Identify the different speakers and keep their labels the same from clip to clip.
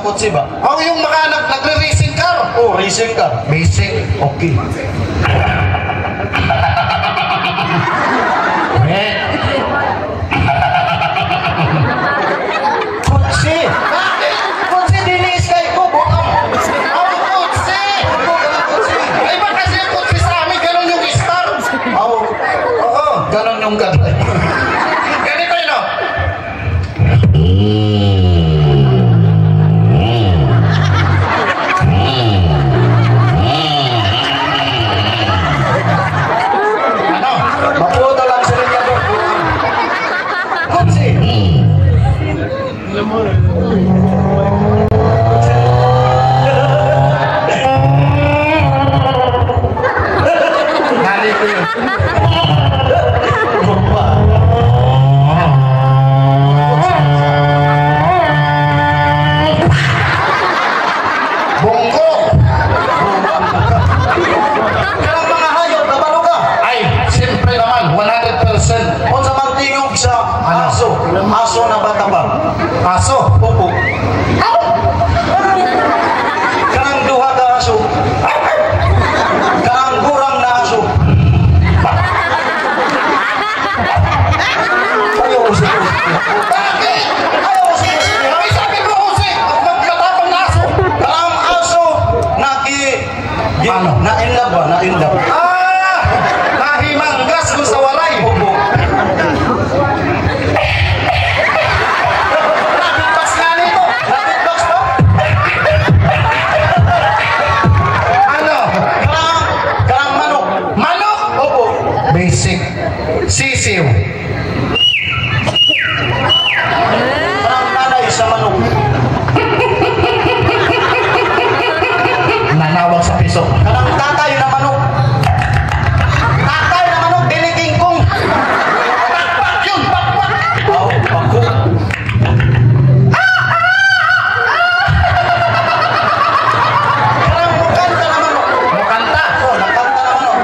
Speaker 1: Kotse ba?
Speaker 2: Oh, yung mga nagre-racing car.
Speaker 1: Oh, racing car.
Speaker 2: Basic.
Speaker 1: Okay. Eh. Kotse.
Speaker 2: Bakit?
Speaker 1: Kotse dinis kay ko. Bukang.
Speaker 2: Ang kotse!
Speaker 1: Bukang ang kotse.
Speaker 2: Ay, ba kasi ang kotse sa amin, ganun yung star.
Speaker 1: Oh,
Speaker 2: Oo.
Speaker 1: Ganon yung ganon.
Speaker 2: Ganito yun, oh. Ano?
Speaker 1: Maputo lang sa linyador. Kotse.
Speaker 2: Nali ko yun. Bungko!
Speaker 1: Kanang mga hayop, nabalo ka.
Speaker 2: Ay, siyempre naman, 100%.
Speaker 1: Unsa man tingog sa
Speaker 2: Ano?
Speaker 1: aso? Aso na bata ba?
Speaker 2: Aso.
Speaker 1: Opo. Kanang duha ka aso. Kanang gurang na aso. Ayaw usik usik.
Speaker 2: Bakit?
Speaker 1: Ayaw usik usik.
Speaker 2: Ay, sabi mo, Jose, matapang na aso.
Speaker 1: Kanang aso na ki
Speaker 2: Ano?
Speaker 1: Na in love ba? Na in love.
Speaker 2: Ah! Nahimanggas kung sa walay.
Speaker 1: Opo.
Speaker 2: Nabigpas nga nito.
Speaker 1: Nabitbox ba?
Speaker 2: Ano?
Speaker 1: Kanang manok.
Speaker 2: Manok!
Speaker 1: Opo.
Speaker 2: Basic. Sisiw.
Speaker 1: Kanang nanay sa manok.
Speaker 2: Nanawag sa piso.
Speaker 1: Kanang tatay na manok. Tatay na manok, dili kingkong.
Speaker 2: Pakpak yun! Pakpak!
Speaker 1: Aw, bako. Kanang mukanta na manok.
Speaker 2: Mukanta.
Speaker 1: Oh, nakanta na manok.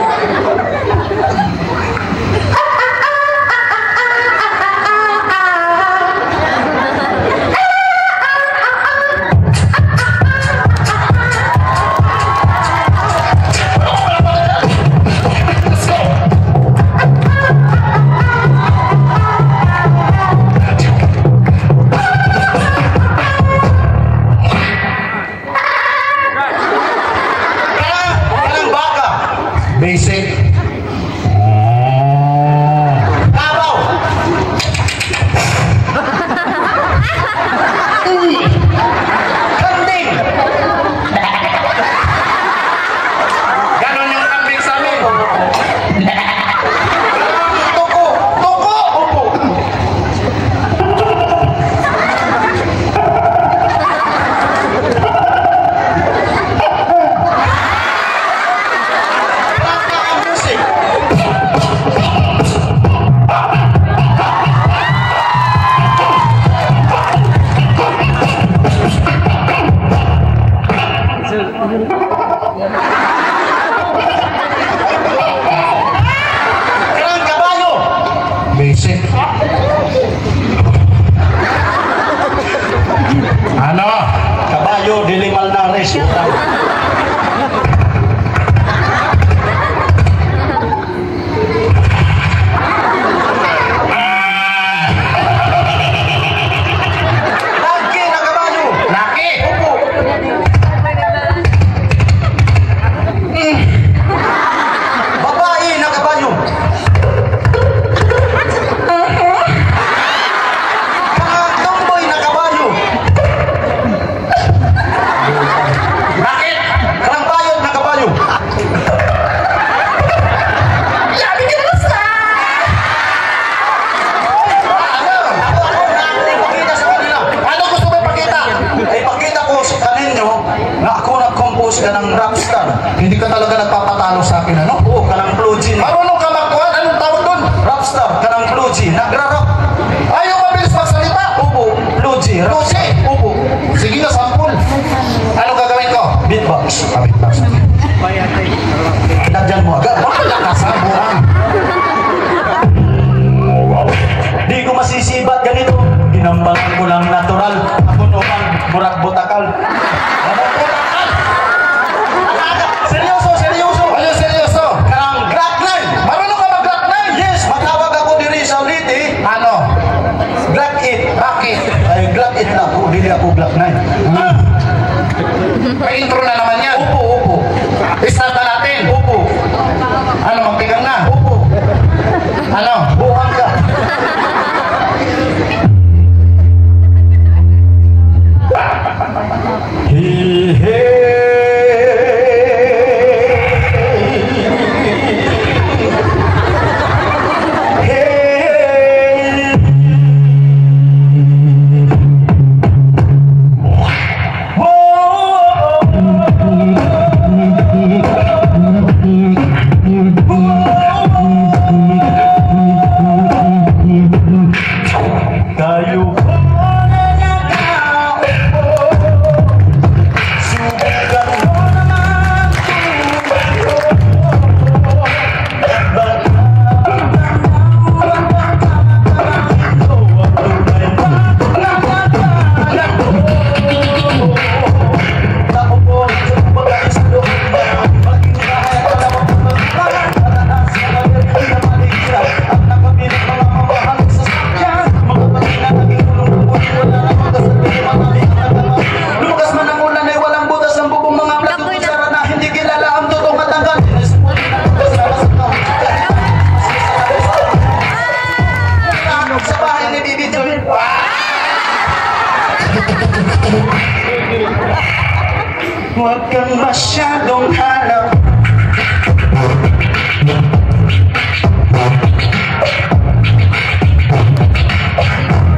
Speaker 1: Huwag kang masyadong hanap.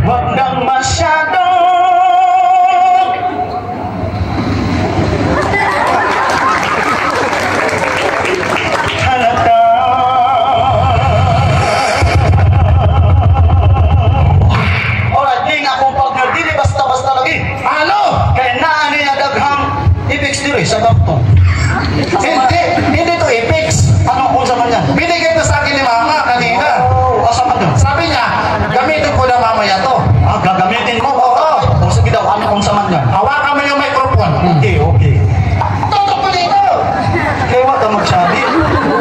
Speaker 1: Huwag nang masyadong halata. Alright, ning akong partner, dili basta-basta lagi.
Speaker 2: Ano?
Speaker 1: Kaya naa niya daghang effects diri sa baktong.
Speaker 2: Hindi, hindi to effects.
Speaker 1: Ano kung sa man yan?
Speaker 2: Binigay to sa akin ni Mama kanina.
Speaker 1: Oh, asa man yun?
Speaker 2: Sabi niya, gamitin ko na mamaya to.
Speaker 1: Ah, gagamitin mo?
Speaker 2: Oo.
Speaker 1: O sige daw, ano kung sa man yan?
Speaker 2: Hawakan mo yung microphone.
Speaker 1: Okay.
Speaker 2: Tutok mo dito.
Speaker 1: Kaya wag ka magsabi.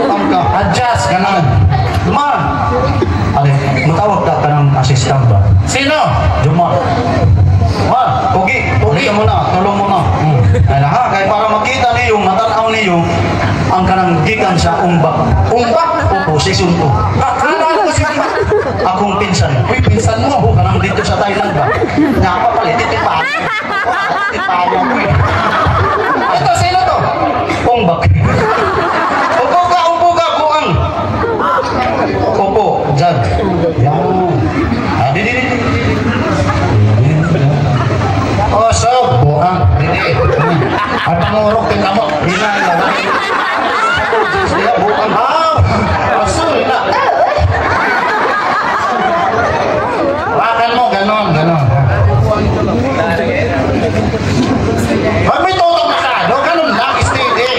Speaker 1: Ang ka.
Speaker 2: Adjust, ganun.
Speaker 1: Jumar! Ale, matawag ka ka ng assistant ba?
Speaker 2: Sino?
Speaker 1: Jumar. Mar, Ugi, Ugi ka muna, tulong mo na. Ay ha, kaya para makita niyo, matanaw niyo, ang kanang gikan sa umbak.
Speaker 2: Umbak?
Speaker 1: Opo, season 2.
Speaker 2: Akala ko si
Speaker 1: Akong pinsan.
Speaker 2: Uy, pinsan mo.
Speaker 1: Oo, kanang dito sa Thailand ba? Napapalit, ito pa. Ito ko eh.
Speaker 2: Ito, sino to?
Speaker 1: Umbak. Upo ka, buang. Opo, dyan. Yan. Ah, di, di, di, di.
Speaker 2: Oh, so, buang. Hindi. At pangurok din mo.
Speaker 1: Hina, hina. Siya, buang.
Speaker 2: Ah, asul na. Hawakan mo, ganon, ganon. Pag may tutok masyado, ganon lang, steady.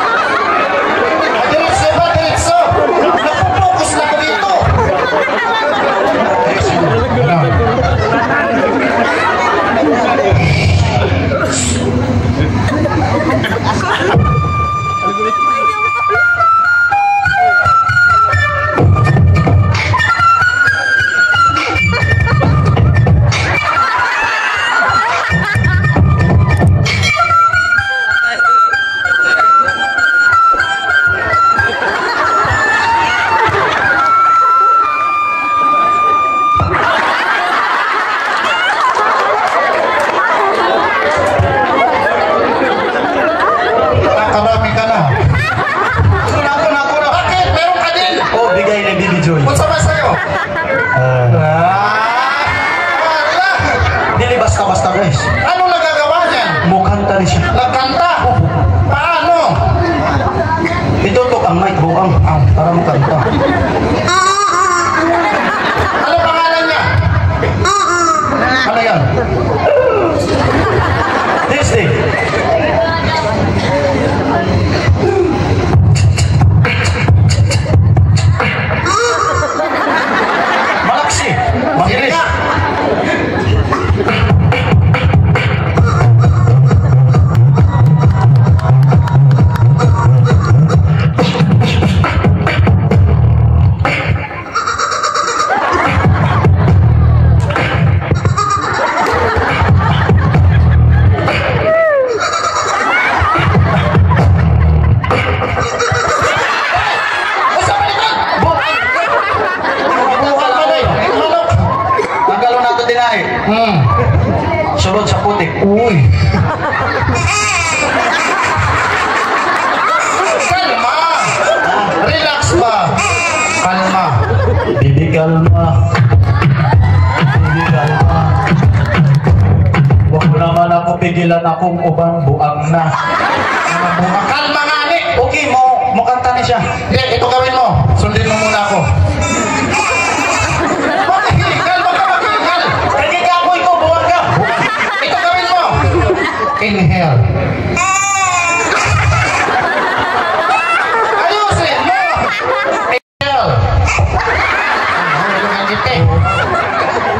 Speaker 2: Ah, diretso ba, diretso? Napopokus na ko dito. Ganon. Nakakarami ka na.
Speaker 1: Ako na, ako na, ako na.
Speaker 2: Bakit? Meron ka din.
Speaker 1: Oh, bigay ni Bibi Joy.
Speaker 2: Unsa ba sa'yo?
Speaker 1: Ah,
Speaker 2: Ah, wala.
Speaker 1: dili basta-basta, guys.
Speaker 2: Ano nagagawa niyan?
Speaker 1: Mukanta ni siya.
Speaker 2: Nagkanta. Paano?
Speaker 1: Itutok ang mic, buang. Ah, para mukanta.
Speaker 2: Ano pangalan niya?
Speaker 1: Ano yan? This day. Malaksi. Mabilis.
Speaker 2: Sige. Unsa man ito? Buang ka na eh. Manok.
Speaker 1: Tanggalon nato dinahi. Sulod sa putik.
Speaker 2: Uy. Kalma. Relax ba? Kalma.
Speaker 1: Bibi, kalma. Bibi, kalma. Huwag mo naman ako pigilan akong uban buang na.
Speaker 2: Kalma nga ni.
Speaker 1: Okay, mo mukanta ni siya.
Speaker 2: Hindi, ito gawin mo. Sundin mo muna ako. Maghihingal, wag ka maghihingal.
Speaker 1: Kaya kapoy ko, buang ka.
Speaker 2: Ito gawin mo. Inhale. Ayusin mo. Inhale. Ano yung ngiti?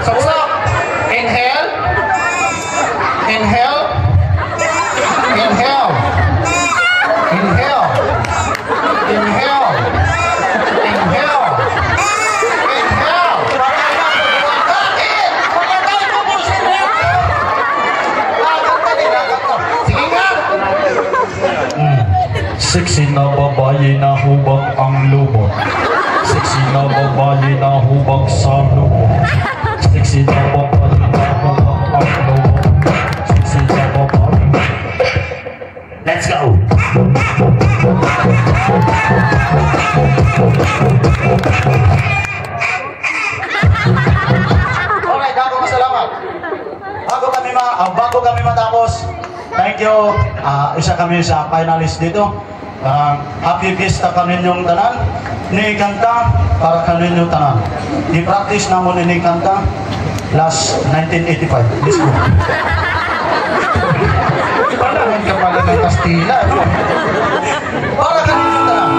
Speaker 2: Suksok. Inhale. Inhale. Inhale. Inhale. Inhale. Inhale.
Speaker 1: Bago kami matapos, thank you. Isa kami sa finalist dito. Parang happy fiesta kaninyong tanan. Ni kanta para kaninyo tanan. Di-practice namon ini kanta last 1985. Let's go.
Speaker 2: Panahon ka pala ng Kastila, no?
Speaker 1: Para kaninyong tanan.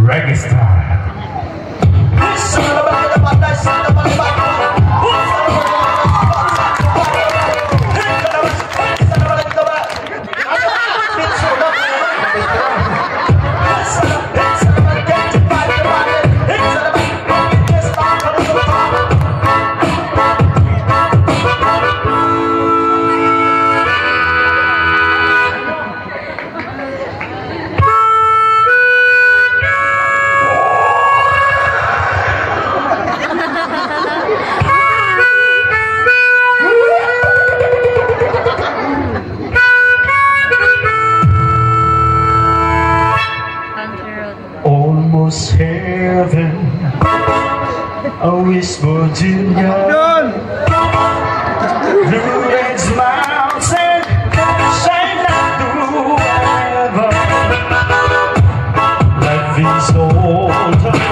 Speaker 3: Reggae style.
Speaker 4: Country road.
Speaker 1: Almost heaven, a West Virginia. Blue Ridge Mountain, shine like the river. Life is older.